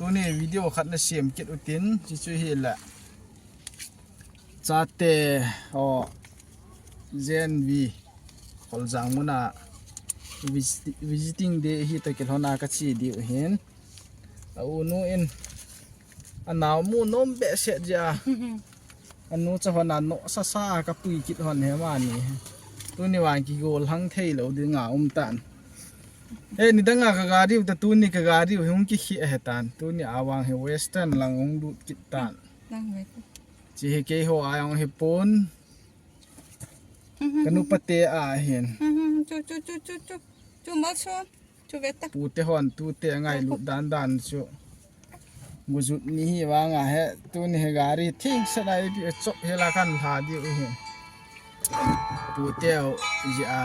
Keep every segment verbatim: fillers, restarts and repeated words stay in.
Ni video khat na siam kit utin, chichu hi la. Chate, o, J N V, Kholjang muna, visit-, visiting day hi ta kilhona ka chi diu hin. A unu in, a nau mu nom behseh jia. Anu cha hon a no sa sa ka pui kit hon he mani. Tuni vang kigol hang thei lo dinga um tan. He nidanga ka gari u ta tuni ka gari u hung ki khi he tan. Tuni a vang he western lang hung lut kit tan. Lang ve. Chi he kei ho a hung he pon. Ka nu pate a hin. Chu, chu, chu, chu, chu. Chu mal so. Chu ve ta. Pute hon tute ngailut dan dan chu. Gujut ni hi vanga he, tuni he gari thing sa dai pi chop he la kan lha diu hi. Pute ho ji a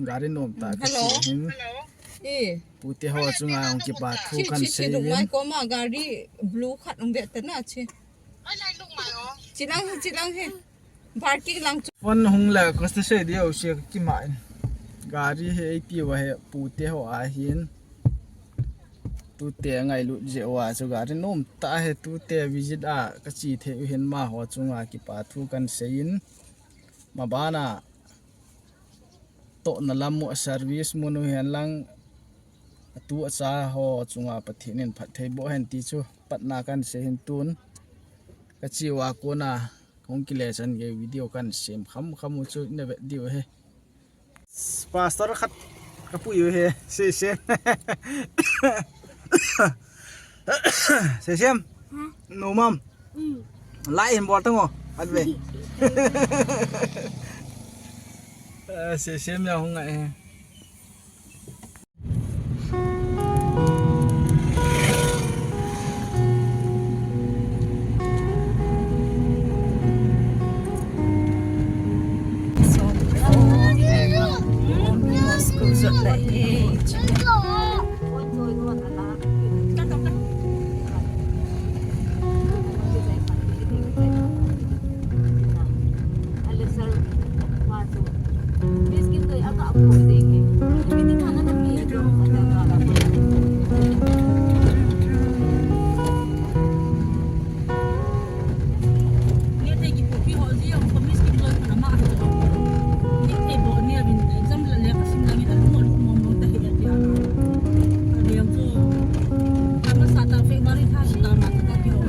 gari nom ta ka si hin. E. Pute ho chunga hung kipa thu kan sei vin. Mai ko ma gari blue khat um ve ta na chi. Chilang, chilang he. Parking lang chu. Phone hung le, ko se se diu se ki ma in. Gari he ei pi wa he pute ho a hin. Tute ngailut je wa chu gari nom ta he tute visit a ka chi thei u hin ma ho chunga kipa thu kan sei in. Ma bana to na lam mu a service mu nu hen lang a tu a cha ho chunga Pathen in phat thei bo hen ti chu patna kan sei hin tun. Ka chi wa ko na Kong kile chan gei video kan sem kham kham u chu na vet diu he. Pastor khat ka pui u he. Se sem. Se sem. No mam. Lai hin bol tango. At ve. Eh, se sem ya hung ngai he.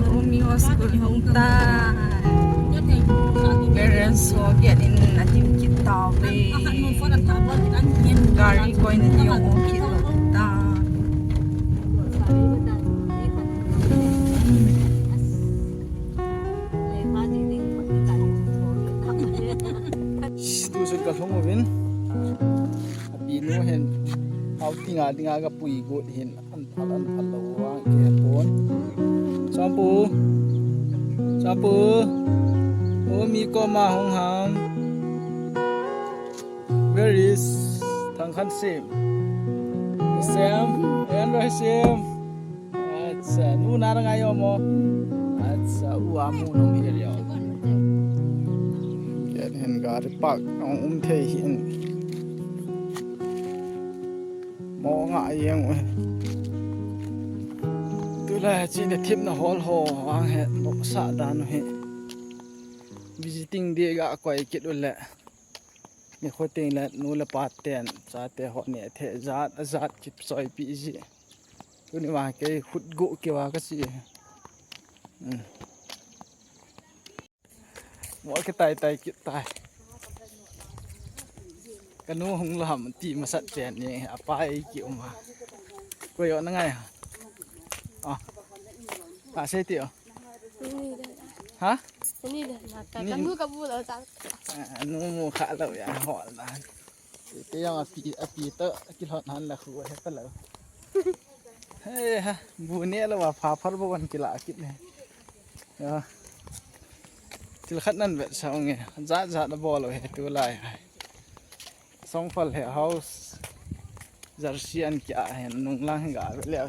Romeo school hung ta. Parents ho kian in a him kit tau ve. Gari koi na ti hung kit lou ta. Tu sun ka lhung uvin. Api nu hin. Outing a dinga ka pui got hin. An phal, an phal lou vang kei pon. Champu. Champu. O mi koma hung ham. Where is Thangkhansim? Sam? Andrew Sam? Acha, nu na ngai mo. Acha, u amu nung hi rio. Ken hin gari park, ang um thei hin. Mo nga yeng u hi. Tulai chi na thim na hol ho ang he no sa dan u hi. Visiting day ga koi kit u le. Ni khoting le nu le pa ten chate ho ni the jat a jat kip soi pi ji. Tuni ma kei khut go ke wa ka si. Hmm. Mo ke tai tai kit tai. Ka nu hung lam ti masat chen ni a pa ei ki um ha. Ko yo na ngai ha. Ah. Ka sei ti o. Ha? Ni le na ka nu ka bu lo ta. Ah, nu mu kha lo ya ho la. Te yang api, api to kilhon han la khu he ta lo. He ha, bu ne lo wa pha phar bo wan kila kit ne. Ya. Thil khat nan vet sa nge. Jat jat a bol he tu lai. Song phal he house. Jersey an kia he nung lang ga ve le.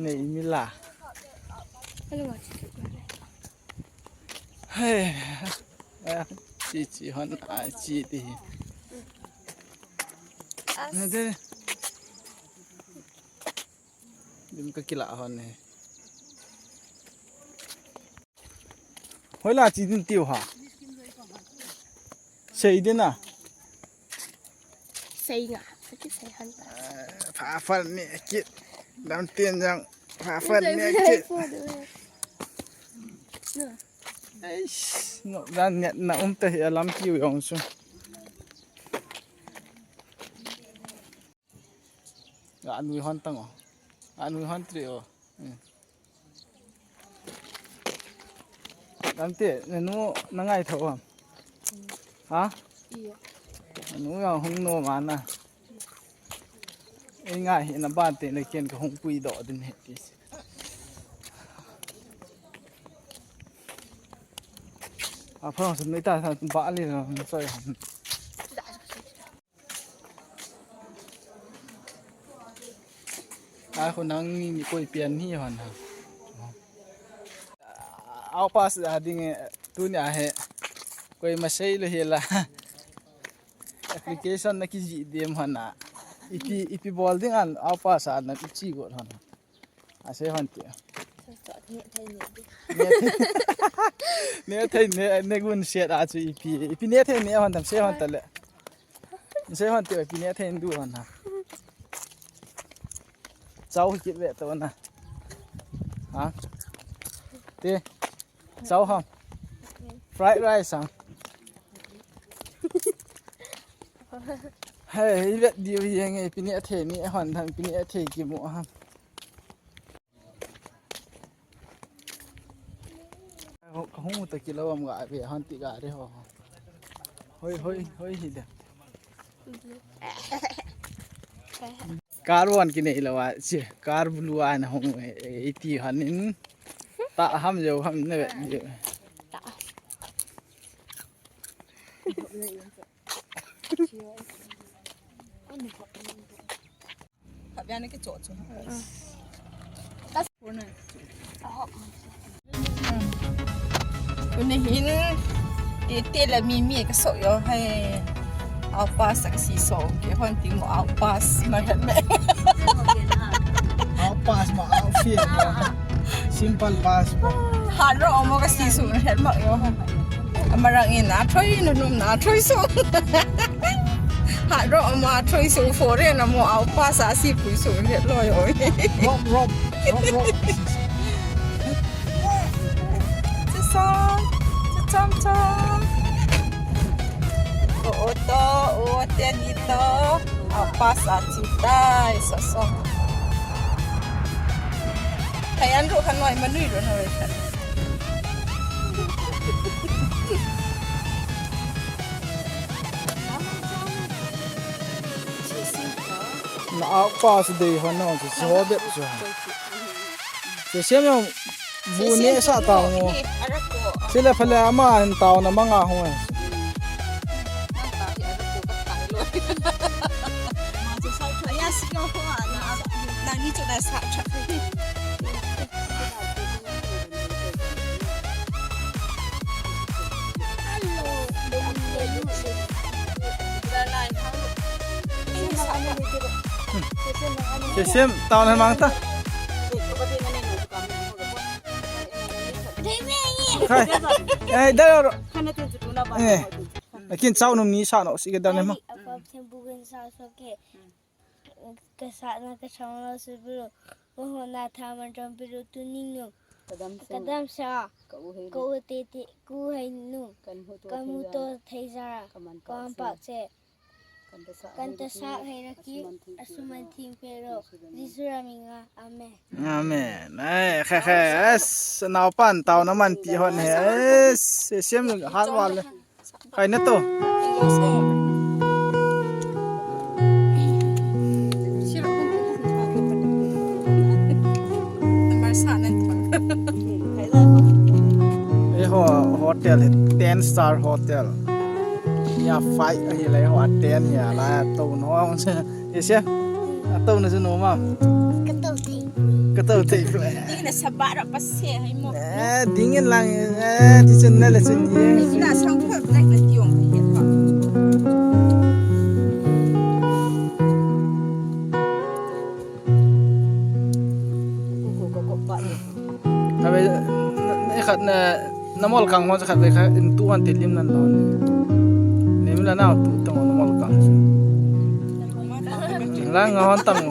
Nei mi la. Hey. Chi chi hon a chi ti. Na de. Ka kila hon e. Hoila chi din tiu ha. Sei din a. Sei nga. Ka kisei han ta. Pha pha ne kit. Lamtien jang. Pha pha ne kit. Eish, no, dan ne na um ta hi alam kiu jong su. Ga nui hon tang o. Ga nui hon tri o. Hmm. Lamte, nanu na ngai tho am? Ha? Iyo. Nanu jong hung nom ana. Ei ngai hi na ban te le ken ka hung pui doh din he ti. A phang sun nei ta sa ba le na soi han. Ai, khu nang ni, ni koi pian hi hon ha. Au pass a ding e, tunia he. Koi ma sei lo hi la. Application na kijih dem hon a. Ipi, ipi bol ding an au pass a na ichi got hon. A sei hon ti. Ne thei ne, ne gun set a chu ipi. Ipi ne thei ne hon tam sei hon ta le. Sei hon ti, ipi ne thei du hon ha. Chau hi kit ve to na. Ha? Ti. Chau ham. Fried rice ham. Hey, i vet diu hi nge, ipi ne thei ne hon tham, ipi ne thei kimu ham. Ka hung ta kilo am ga ve hon ti ga re ho. Hoi, hoi, hoi hi da. Car one kinei lo a, che, car blue a na hung e, e, ti han in. Ta ham jo ham ne ve jo. Phabia na kicho chu. Tuni hin, tete le mi mi ka so yo hai. Au pass a ka si so, ke hon ti mo au pass ma he me. Au pass ma, au fail ma. Simple pass ma. Hat ro mo ka si so he ma yo. Amarang in a thoi nu num na thoi so. Hat ro mo a thoi so foreign a mo au pass a si pui so he lo yo. Rock, rock, rock, rock. Chu song, chu chom chom. O, o to, o te ni to. Au pass a chi tai, so so. Hai an ru khan noi ma nui ru noi khan. Na au pass dei hon no, chu so bet chu. Che sem yong bu ne sa ta ngo. Sile phale ama hin tao na manga ho. Che sem tao na mang ta. Khai. Eh, da ro. Eh. Akin chau num ni sa no si ke da ne ma. Ka sa na ka chang lo su bro. Mo ho na tha man chang bro tu ning no. Ka dam sa. Ka u te te ku hai nu. Ka mu to thei za. Ka man pa che. Kan ta sa hai na ki, asuman thing pero, Jesu ra mi nga. Amen. Amen. Ai, khe, khe, es, naupan tao na man pi hon he, es, sem har wal. Khai na to. Ei ho, hotel hi ten star hotel. Ya five ahi le ho ten ya la to no se. Ese. A to na se no ma. Ka to thei. Ka to thei. Ding na sabar pa se hai mo. Eh, ding in lang, eh, ti chen na le chen ye. Ina sang pho black na tiong. Khat na, na mol kang ho khat ve kha in tu han ti lim nan lo. Lim la na tu tang na mol kang. La nga hon tang.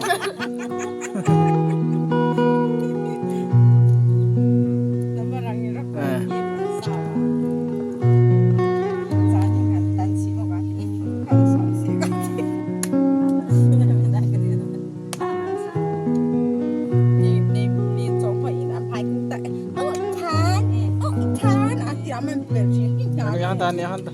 Eh. Ni han ta, ni han ta.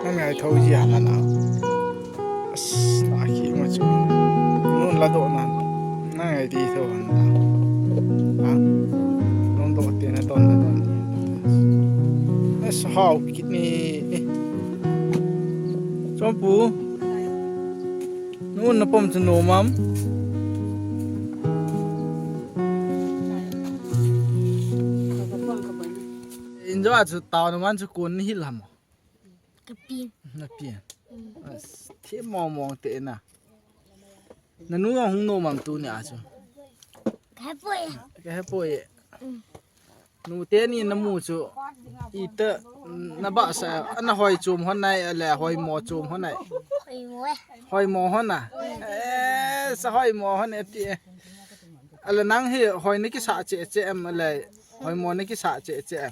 Nang ai tho ji ha na na. As, na ki ma chu. Nun la do na. Nang ai ti tho han na. Ha? Nun do te na don na don. As, hao kit ni. Chompu. Nu na pom chu nu mam. Injo a chu tao na man chu kun ni hil ham. Kapi. Na pi. As, thi mong mong te na. Na nu a hung nu mam tu ni a chu. Ka he poi. Ka he poi. Nu te ni na mu chu. Ita na ba sa, ana hoi chom hon nai, ale hoi mo chom hon nai. Hoi mo e. Hoi mo hon na. Eh, sa hoi mo hon e ti e. Ale nang hi hoi na kisa che che em ale. Hoi mo na kisa che che em.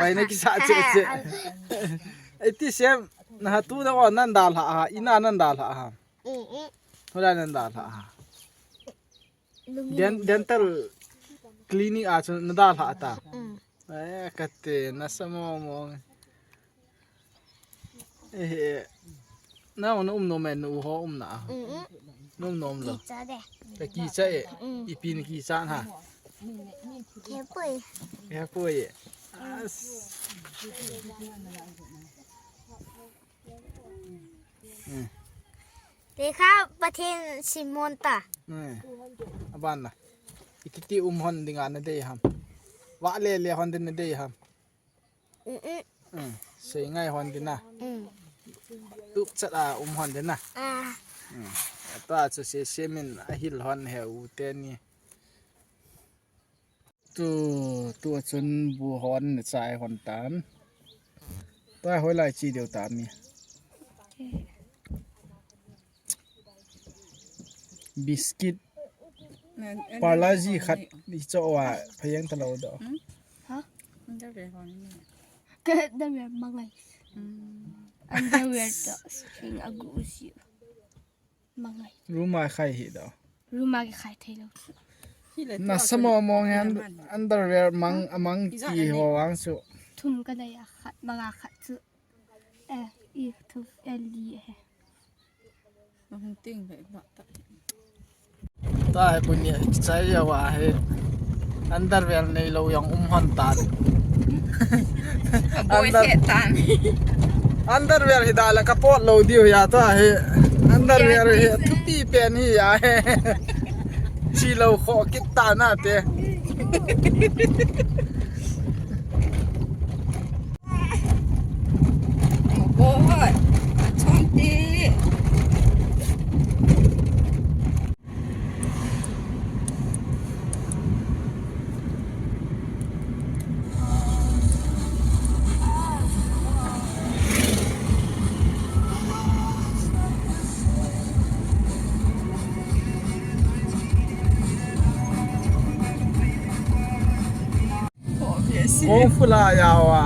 Hoi na kisa che che. Ai ti sem na ha tu da wa nan dal ha ha, ina nan dal ha ha. Hola nan dal ha ha. Den-, dental clinic a chu na dalha ta. Mm. Eh, kate, na sa mo mo. Eh, eh. Na, na um nom e, nu ho um na. Mm, mm. Na um nom lo. Kicha de. Ta kicha e. Mm. Ipi na kicha na. He poi. He poi. As. Mm. Te kha Pathen simon ta. Mm. Aban na. Iti ti um hon dinga na dei ham. Wa le le hon din na dei ham. Mm, mm. Mm. Sei ngai hon din na. Mm. Tup chat a um hon din na. Ah. Mm. Tua chu se semin ahil hon he u te ni. Tu, tu chun bu hon na chai hon tan. Tua hoi lai chi deu ta mi. Biscuit. Parle-G khat i cho wa phayang ta lo do. Hmm? Ha? Underwear hon ni. Ka underwear mangai. Hmm. Underwear to string agu usi. Mangai. Room a khai hi do. Room a khai thei lo. Na sa mo mo ngan underwear mang amang ti ho ang su. Thum ka nei a khat, manga khat chu. Eh, i thum, eh, li eh. Mahung ting ve ba ta. Ta he punya chai ya wa he. Underwear nei lo jong um hon tan. Aboi se tan. Underwear hi da la ka pot lo diu ya ta he. Underwear hi thupi pen hi ya he. Chi lo kho kit ta na te. Aboi. Chon te. Kung fu la ya wa.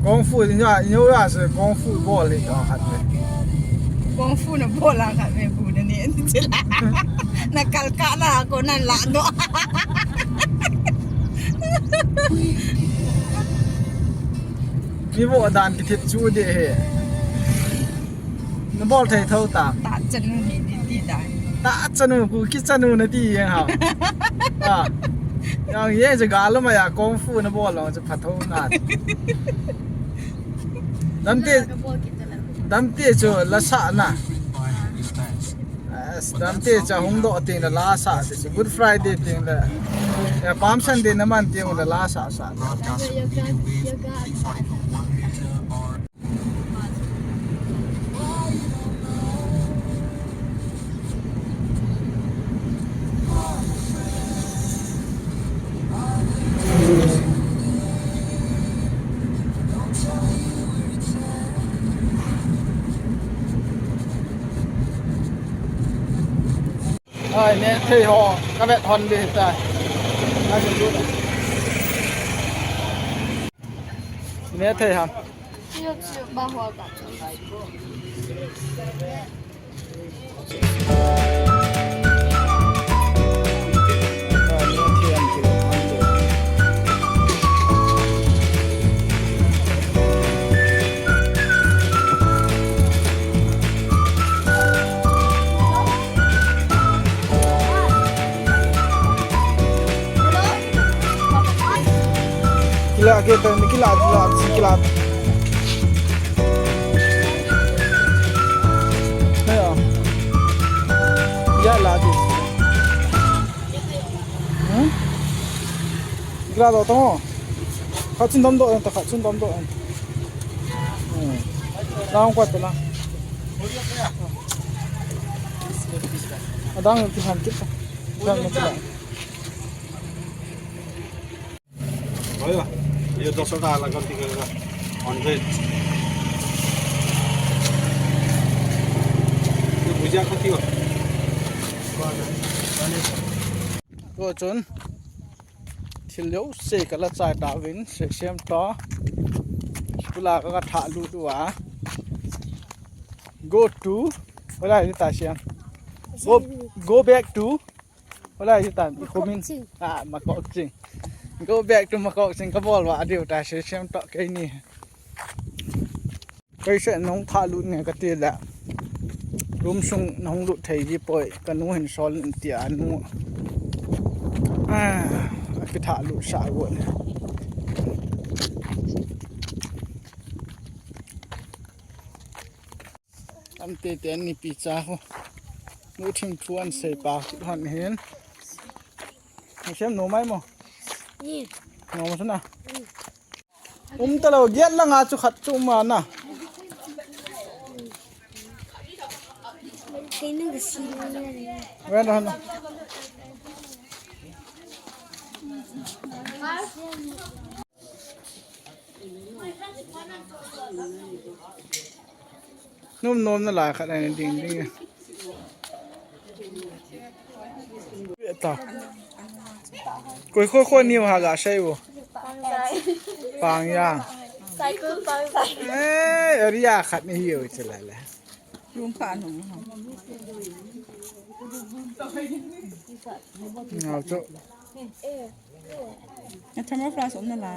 Kung fu ya, ya wa se kung fu bol le ka khat le. Kung fu na bol la khat le bu na ne ti la. Na kal ka la ko nan la do. Ni bo dan ki thit chu de he. Na bol thei tho ta. Ta chanu ni ti ti da. Ta chanu ku ki chanu na ti yang ha. Ah. Yang ye je ga lo ma ya kung fu na bol lo je pha tho na. Dam te, dam te chu la sa na. As dam te cha hung do ting la la sa te chu Good Friday ting la. Ya Palm Sunday na man ting la la sa sa. Yoga, yoga, yoga. Kung fu. Ai, ne thei ho, ka vet hon be tai. Ne thei ham. Kila ke ta, ni kila, kila, kila. Hei ya. Ya la di. Hmm? Kila do to. Khat chun dom do, ta khat chun dom do. Hmm. Na hong kwat na. Adang ki han kit. Ki han kit. Oye, yo dos horas la contigo, hundred. Yo, pues ya contigo. Ko chun thil jouse ka la chai tauvin, se sem to. School a ka, ka thah lut uva. Go to, hoilai ta siam. Go, go back to. Hoilai ta, i khomin. Makokching. Ah, Makokching. Go back to Makokching, ka bol uva diu ta, se sem to keini. Kei se nong thah lut nge ka ti le. Room sung nong lut thei ji poi, ka nu hin sol in tia nu. Ah, ki thah lut sa got ne. Am te te ni pi cha ho. Nu thim thu an sei pa hon hin. Ni sem no mai mo. Ni. No mo sana. Um ta lo, giat langa chu khat chu um a na. Kei nang ka si na. Wen ran. Nom nom na lai khat a ding ding. Ta. Koi kho kho ni ha ga sai bo. Pangjang. Cycle Pangjang. Eh, area khat ni hiu chila le. Lung kha nung. Ngau chu. Na thermo flask um na la,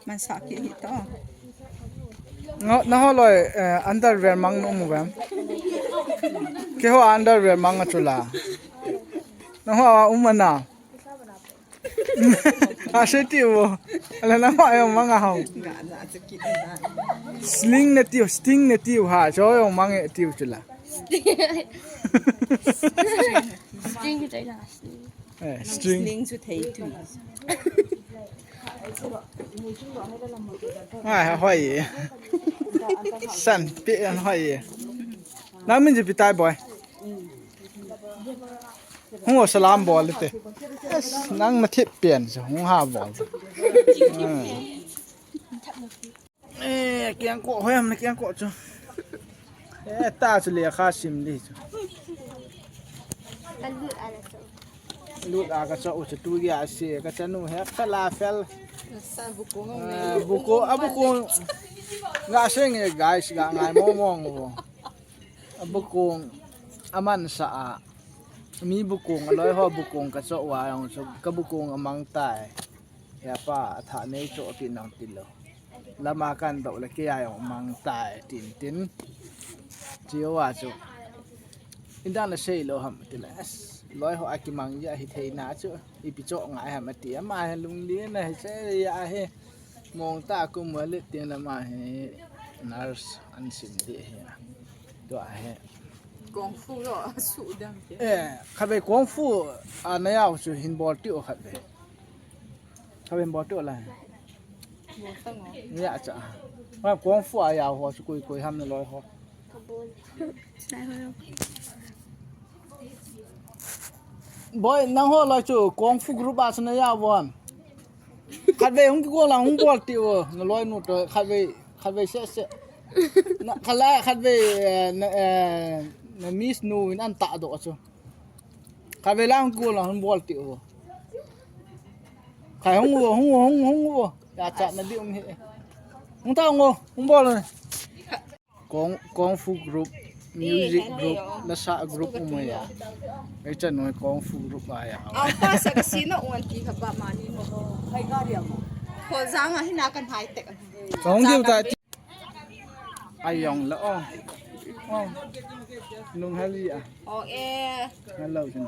man sa ki hi to. Ngo, na ho loi, eh, underwear mang no mu bam. Ke ho underwear mang a chu la. Na ho a um na. A se ti wo. Ala na ho a mang a ho. Sling na ti, sting na ti ha, jo mang e ti chu la. Sting ki tai la. Eh, string. Sling chu thei tu. Ai, ha hoi. San, pi an hoi. Nang min ji pi tai boy. Hung o salam bol te. Yes, nang na thip pian so, hung ha bol. Eh, kiang ko, hoi am na kiang ko chu. Eh, ta chu le kha sim di chu. Ka lut a la chu. Lut a ka chu, u chu tu ya si, ka chanu he, ka la fel. Sa bu ko ngau. Ah, bu ko, a bu ko. Nga se nge, guys, ga ngai mo mo ngo. A bu ko, a man sa a. Mi bu ko, a loi ho bu ko, ka chu wa yong chu, ka bu ko a mang tai. He pa, a tha nei chu a pi nang ti lo. Lama kan do le kei a jong mang tai tin tin. Chiu a chu. Indan la sei lo ham ti le. As, loi ho a ki mang ya hi thei na chu. Ipi cho ngai ham ti ama he lung li na he se ya he. Mong ta ku mo le tin lama he nurse an sim di he. To a he. Kung fu lo su dang ke. Eh, kha ve kung fu a na ya chu hin bol ti o kha ve. Ka ben bol tu lai. Bol ta ngo. Ya cha. Ma kung fu a ya ho su kui kui ham na loi ho. Ka bol. Boy, nang ho loi chu kung fu group a su na ya bon. Khat ve hung ki ko la hung bol ti o. Na loi nu to khat ve, khat ve se se. Na khat la khat ve, eh, na, eh, na miss nu in an ta do chu. Khatvei lang kul lang hung bol ti o. Khai hung o, hung o, hung, hung o. Ya cha na di um he. Hung ta hung o, hung bol. Kung, kung fu group, music group, nasa group um ya. Ei chan noi kung fu group a ya. Au pa sa ka si na un ti ka ba ma ni mo. Khai ka ria mo. Ko jang a hina kan hai tek. Kung diu ta. Ai yong la o. O. Nung hali a. O e. Hello jin.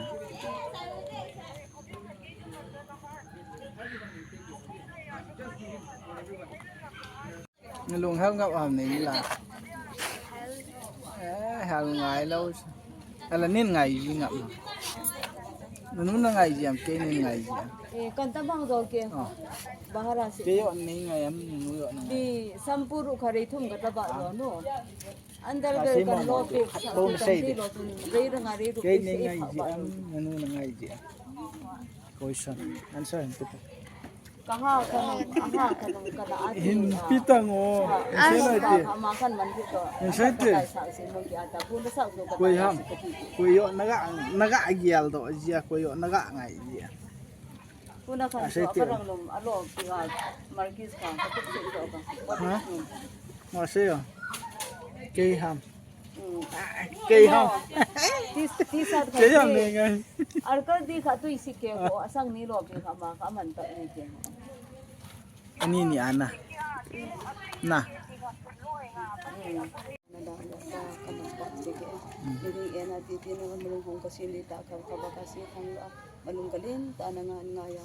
Nalung hel ngap ham nei la. Eh, hel ngai lo. Ala nin ngai ji ngap. Nanu na ngai ji am, kei nin ngai ji am. Eh, kan ta bang jo ke. Oh. Bahara se. Kei yo nei ngai am, nanu yo na ngai. Di sampuru khare thum ka ta ba jo no. Under kan lo pe. Kei nei ngai ji am, nanu na ngai ji am. Question. Answer hin pitang. Kaha kanang, kaha kanang, kana ati. Hin pitang o. Hin sei lai ti. Ama kan man pi to. Hin sei ti. Koi ham. Koi yo naga, naga gial do jia, koi yo naga ngai jia. Kuna kan so karang lum alo kiga markis ka, ka tu si do ka. Ha? Ma sei yo. Kei ham. Kei ham. Tis, tis at kei ham ne ngai. Arkal di kha tu isi ke ko asang ni lo ke kha ma kha man ta ni ke. Ani ni ana. Na. Na da ya ta ka man ta ni ke. Ni ni ena ti ti na malung hong ka sin di ta ka ka ba ka si khang la. Malung ka len ta na ngan ngai ya.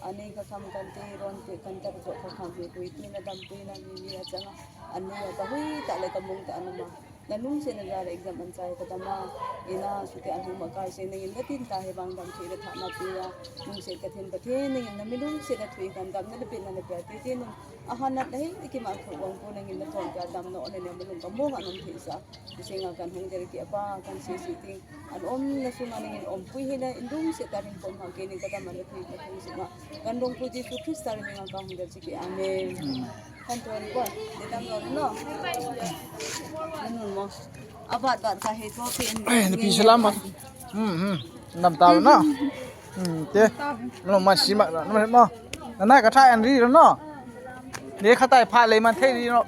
Ani ka kham kan te ron pe kan tar jo ka kham he tu ti na dam tu na ni ni a changa. Ani ya ta hui ta le ka mung ta na ma. Na lungsetna jal a exam an chai ka dam a, ina sute an hung ma kai se nangin na tin ta he vang dam thei le thana pe a, lungset ka them Pathen nangin na mi lungsetna thu i kan dam na le pe na le pe a te te nung a hanat na he i ki ma khu vang pu nangin na thon ka dam na o le ne ma lung ka mo nga nam thei sa, i se nga kan hung der ki a pa kan se se ting an om na su nga nangin om pui he na in lungset ta ring pom ha ke ni ka dam a le pui ka thung se nga kan dong pu Jesu Christa ring nga ka hung der chi ki. Amen. Kan tuan ko, dia dam lo no. Anu mo. Abat bat ka he ko pin. Eh, ni pi salam ah. Hmm, hmm. Nam tau na. Hmm, te. No ma si ma, no ma. Na na ka thai an ri no. Ni kha tai pha le man thei ri no.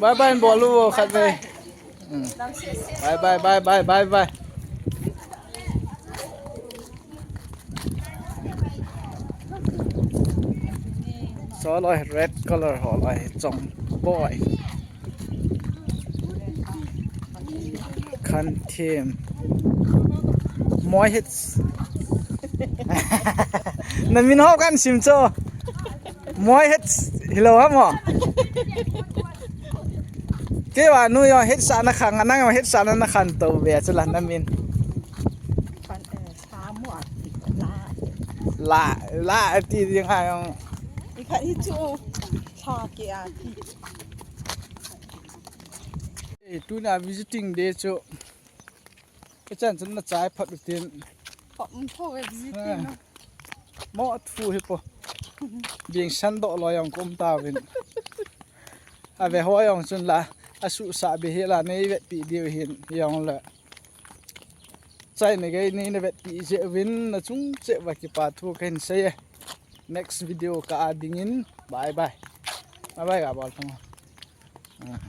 Bye bye bol u khat ve. Hmm. Bye bye bye bye bye bye. Soloi red color holoi chong boy. Khan them. Moi hits. Na min ho kan sim cho. Moi hits. Hello ha mo. Kei va nu yo hits ana khang, nang yo hits ana na khan to ve chu la na min. Khan, eh, sa mo a ti la. La, la ti ding ha yong. I kha i chu sa ke a ti. Eh, tuna visiting day chu. Ka chan chun na chai phat u tin. Pha um tho e visiting na. Mo thu hi po. Bing san do lo yong kum ta vin. A ve ho yong chun la. A su sa be hi la nei vet pi diu hin yong la. Chai ne gei nei na vet pi je vin na chung che va ki pa thu ken se. Next video ka a ding in. Bye bye. Bye bye ka bol thang. Ah.